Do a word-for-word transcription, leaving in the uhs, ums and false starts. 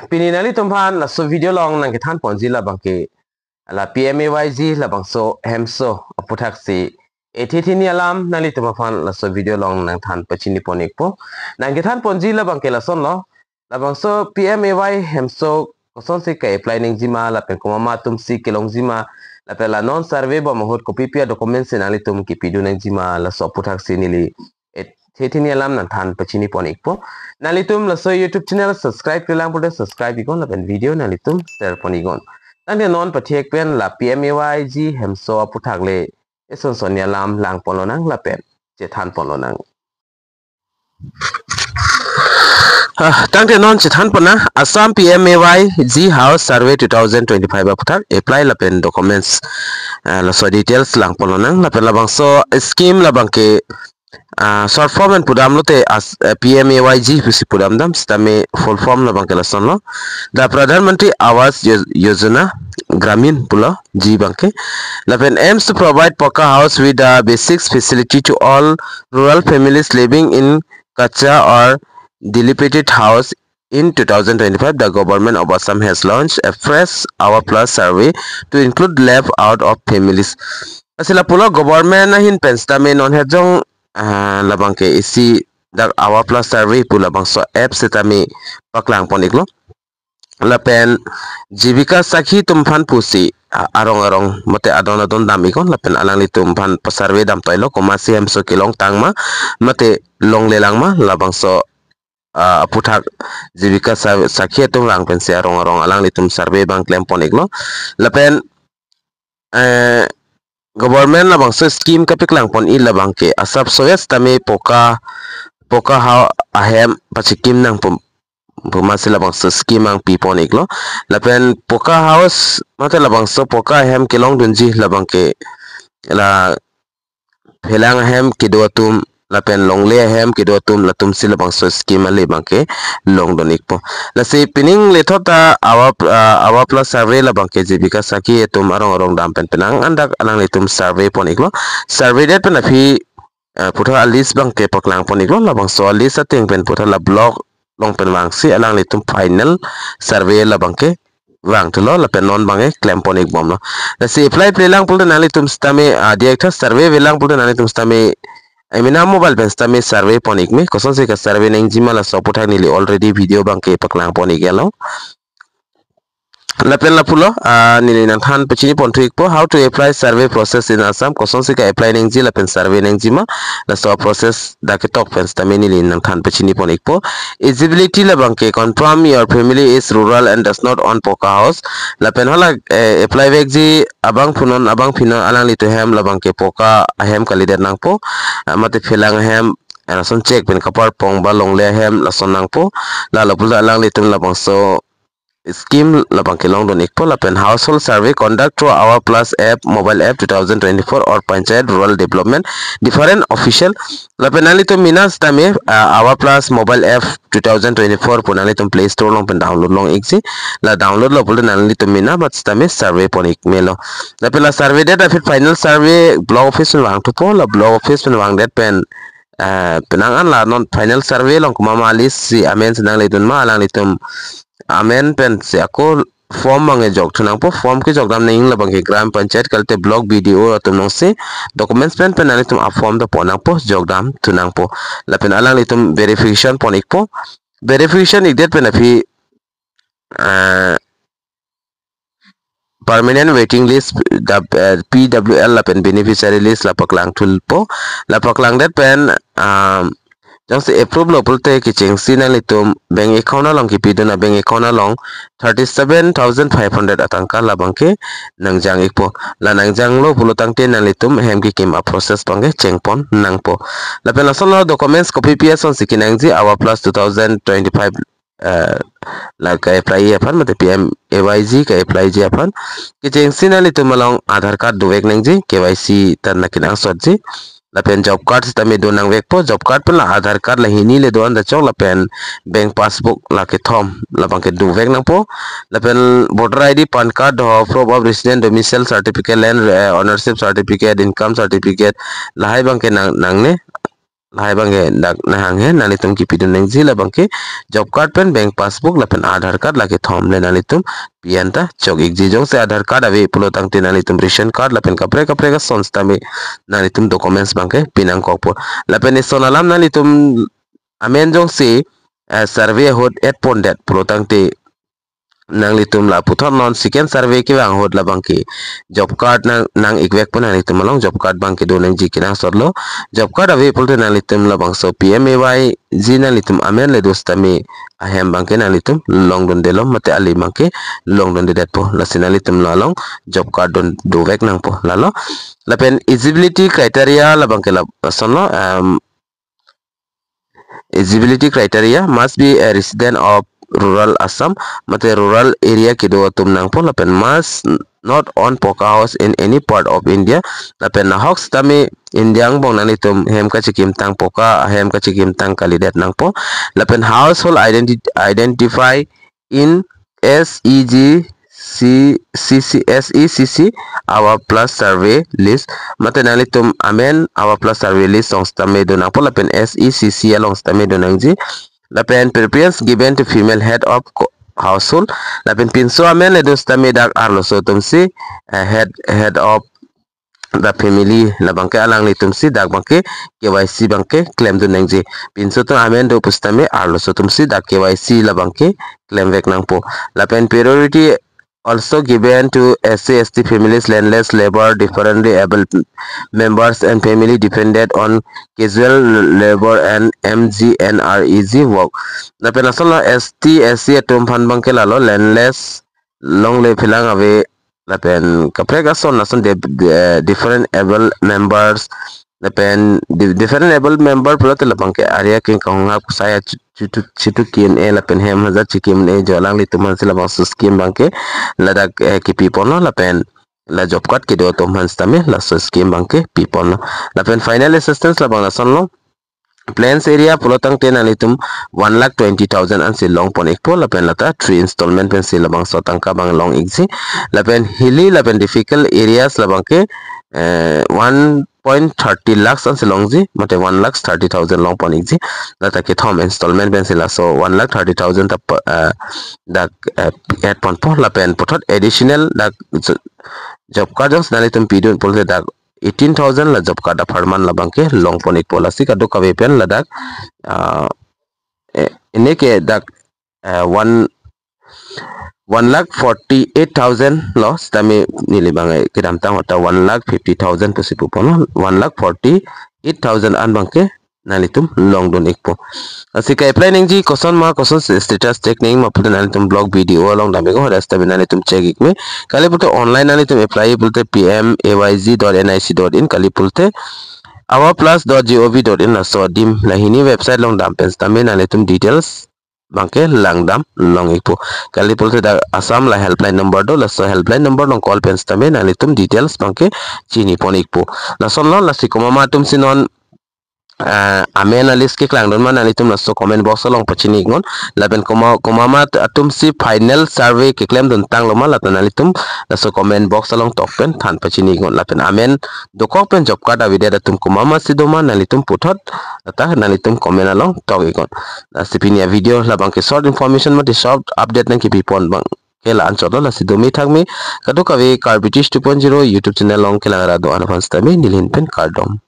Pini nanglitum aphan laso video along nangkethan ponji labangke la P M A Y G labangso hemso aputhaksi ethe thini alam nanglitum aphan laso video along nangthan pachini pon ikpo. Nangkethan ponji labangke lasonlo. Labangso P M A Y hemso kosonsi ka-apply nangjima lapen komat atumsi kelongjima lapen la non survey bom ahut kopipi a-document si nanglitum kipidun nangjima laso aputhaksi neli ethe thini alam nangthan pachini pon ikpo. Nanglitum laso YouTube channel subscribe klemkle pulote subscribe iknon lapen video nanglitum share pon iknon. Tangte non pathek pen la P M A Y G hemso aputhak le eson son alam lang ponlonang lapen chethan ponlonang. Ah, tangte non chethan ponnang, Assam P M A Y G House Survey two thousand twenty-five aputhak apply lapen documents, ah, laso details lang ponlonang lapen labangso scheme labangke, ah, short form pen pudamlote as, eh, P M A Y G pusi pudamdam sitame full form labangke lasonlo. The Pradhan Mantri Awas Yo-, Yojana Gramin pulo G abangke. Lapen aims to provide pakka house with the basic facility to all rural families living in kacha or dilapidated house. In two thousand twenty-five, the government of Assam has launched a fresh Awas Plus survey to include left out of families. Lasi lapulo government ahin pen sitame non hejong, ah, labangke isi dak Awas Plus survey pu labangso app sitame paklang pon iklo. Lapen Jibika Sakhi atum aphan pusi, ah, arong arong mate adon adon dam iknon lapen alanglitum aphan pa-survey dam toilo, komatsi hemso kelong tangma mate longle langma, labangso, ah, aputhak Jibika Sa-, Sakhi atum rang pensi arong arong alanglitum survey abang klem pon iklo. Lapen, eh, government labangso scheme kapaklang pon-i labangke asap soya sitame pakka, pakka ha-, ahem pachikim nang pum, pumatsi labangso scheme abang pi pon iklo. Lapen pakka house mate labangso pakka ahem kelongdunji labangke la phelang ahem kedo atum lapen longle ahem kedo atum latumsi labangso scheme ale abangke longdun ikpo. Lasi pining lethot ta Awas, ah, Awas Plus survey labangke Jibika Sakhi atum arong arong dam pen penang an dak alanglitum survey pon iklo. Survey det pen aphi, ah, puthot a-list abangke paklang pon iklo, labangso a-list ateng pen puthot la block along pen vangsi alanglitum final survey labangke vangthulo lapen non abangke klem pon ikbomlo. Lasi apply plelang pulote nanglitum sitame, ah, director survey velang pulote nanglitum sitame, eh, emena mobile pen sitame survey pon ikme, kosonsi ka-survey nangjima laso aputhak neli already video abangke paklang pon iklo. Lapen lapulo, ah, neli nangthan pachini ponthu ikpo, how to apply survey process in Assam, kosonsi ka-apply nangji lapen survey nangjima, laso process dak ketok pen sitame neli nangthan pachini pon ikpo. Eligibility labangke confirm your family is rural and does not own pakka house. Lapen hala, eh, apply vekji abangphu non abangphi non alanglitum ahem labangke pakka ahem kalidet nangpo, ah, mate phelang ahem, eh, lason chek pen kaparpong ba longle ahem lason nangpo. La lapulo alanglitum labangso scheme labangke longdun ikpo. Lapen household survey conduct through Awas Plus app, mobile app two thousand twenty-four or Panchayat Rural Development, different official. Lapen nanglitum mena sitame, ah, Awas Plus mobile app two thousand twenty-four pu nanglitum Play Store along pen download long ikji. La download lo pulote nanglitum mena amat sitame survey pon ikmelo. Lapen la survey det aphi final survey block office pen vangthupo, la block office pen vangdet pen, eh, penang an la non final survey along komat ma a-list si amen si nangledun ma alanglitum amen pensi ako form abangke jokthu nangpo, form kejok dam nangji labangke Gram Panchayat kalite Block B D O atum alongsi documents pen pen nanglitum a-form ta pon nangpo, jok damthu nangpo. Lapen alanglitum verification pon ikpo, verification ikdet pen aphi, eh, permanent waiting list, da-, eh, P W L lapen beneficiary list la paklangthulpo, la paklangdet pen, ah, jongsi approve lo pulote kechengsi nanglitum bank account along kipidun a-bank account along thirty-seven thousand five hundred atangka labangke nangjang ikpo. La nangjanglo pulo tangte nanglitum hem kekim a-process abangke cheng pon nangpo. Lapen lasonlo documents kopipi asonsi kenangji Awas Plus two thousand twenty-five, eh, la ka-apply aphan mate P M A Y G ka-applyji aphan. Kechengsi nanglitum along Aadhaar card dovek nangji, K Y C ta nangkenangsotji. Lapen job card sitame do nangvekpo, job card pen la Aadhaar card la hini le do-an ta chok lapen bank passbook la kethom labangke dovek nangpo. Lapen voter I D, PAN card ho, proof of resident, domicile certificate, land, eh, ownership certificate, income certificate, lahai abangke nang, nangne. lahai abangke dak nahang he nanglitum kipidun nangji, labangke job card pen bank passbook lapen Aadhaar card la kethom le nanglitum pi-an ta chok-ikji. Jongsi Aadhaar card ave pulo tangte nanglitum ration card lapen kaprek kaprek ason sitame nanglitum documents abangke pinangkokpo. Lapen ison alam nanglitum amen jongsi, eh, survey ahut et pondet pulo tangte nanglitum la puthot non second survey kevang ahut labangke job card nang, nang-ikvekpo nanglitum along, job card abangke do nangji kenangsotlo. Job card ave pulote nanglitum labangso P M A Y G nanglitum amen le do sitame ahem abangke nanglitum longdundelo mate ale abangke longdundedetpo. Lasi nanglitum la along job card dun dovek nangpo lalo. Lapen eligibility criteria labangke la asonlo, um, eligibility criteria must be a resident of rural Assam, mate rural area kedo atum nangpo, lapen must not own poka house in any part of India. Lapen nahok sitame India angbong nanglitum hem kachekimtang, poka ahem kachekimtang kalidet nangpo. Lapen household identi- identify in S E G C C C, S E C C Awas Plus survey list, mate nanglitum amen Awas Plus survey list along sitame do nangpo, lapen S E C C along sitame do nangji. Lapen preference given to female head of co- household. Lapen pinso amen le do sitame dak arloso atumsi, eh, head, head of the family labangke alanglitumsi dak abangke K Y C abangke klemdun nangji. Pinso atum amen do pusitame arloso atumsi dak K Y C labangke klemvek nangpo. Lapen priority also given to S C S T families, landless, labour, differently abled members and family dependent on casual labour and M G N R E G work. Lapen asonlo S T S C atum aphan abangke lalo, landless, longle phelang ave, lapen kaprek ason ason de, de, different able members, lapen di- different able member pulote labangke area keng kahongap saya chitu chitu kin e lapen hem hajar chikim e jo alanglitum aphansi labangso scheme abangke ladak, eh, kipi ponlo, lapen la job card kedo atum aphan sitame laso scheme abangke pi ponlo. Lapen final assistance labang asonlo. Plains area pulo tangte nanglitum one lakh twenty thousand ansi long pon-ikpo, lapen lata three installment pensi labangso atangka abang long-ikji. Lapen hilly lapen difficult areas labangke, eh, one point thirty lakhs ansi longji, mate one lakh thirty thousand long pon-ikji. Lata kethom installment pensi laso one lakh thirty thousand ta pa- eh, dak, eh, et ponpo. Lapen puthot additional dak jo- job card jongsi nanglitum pidun pulote dak eighteen thousand la job card apharman labangke long pon-ikpo. Lasi kadokave pen ladak, ah, eh, ene ke dak, eh, one one lakh forty eight thousand lo, sitame neli abang, eh, kedamtang ahut ta one lakh fifty thousand pusi pu ponlo, one lakh forty eight thousand an abangke nanglitum longdun-ikpo. Lasi ka-apply nangji koson ma, koson status check nangji ma pulote nanglitum vlog video along dam-iknon, hadak sitame nanglitum check-ik me. Kali pulote online nanglitum apply pulote P M A Y G dot N I C dot in, kali pulote awas plus dot G O V dot in, laso adim lahini website along dam pen sitame nanglitum details abangke langdam long-ikpo. Kali pulote dak Assam la helpline number do, laso helpline number along call pen sitame nanglitum details abangke chini pon-ikpo. Lasonlo, lasi komat ma atumsi non, eh, amen a-list keklangdun ma nanglitum laso comment box along pachini-iknon. Lapen komat, komat ma atumsi final survey keklemdun tanglo ma, lata nanglitum laso comment box along tok pen than pachini-iknon. Lapen amen dokok pen job card avedet atum komat masi do ma nanglitum puthot lata nanglitum comment along tok-iknon. Lasi pini a-video labangke short information mate short update nangkipi pon abangke la-anchotlo. Lasi dome thakme, kadokave Karbi Tish two point zero YouTube channel along kelang ra do-an aphan sitame neli ahin pen kardom.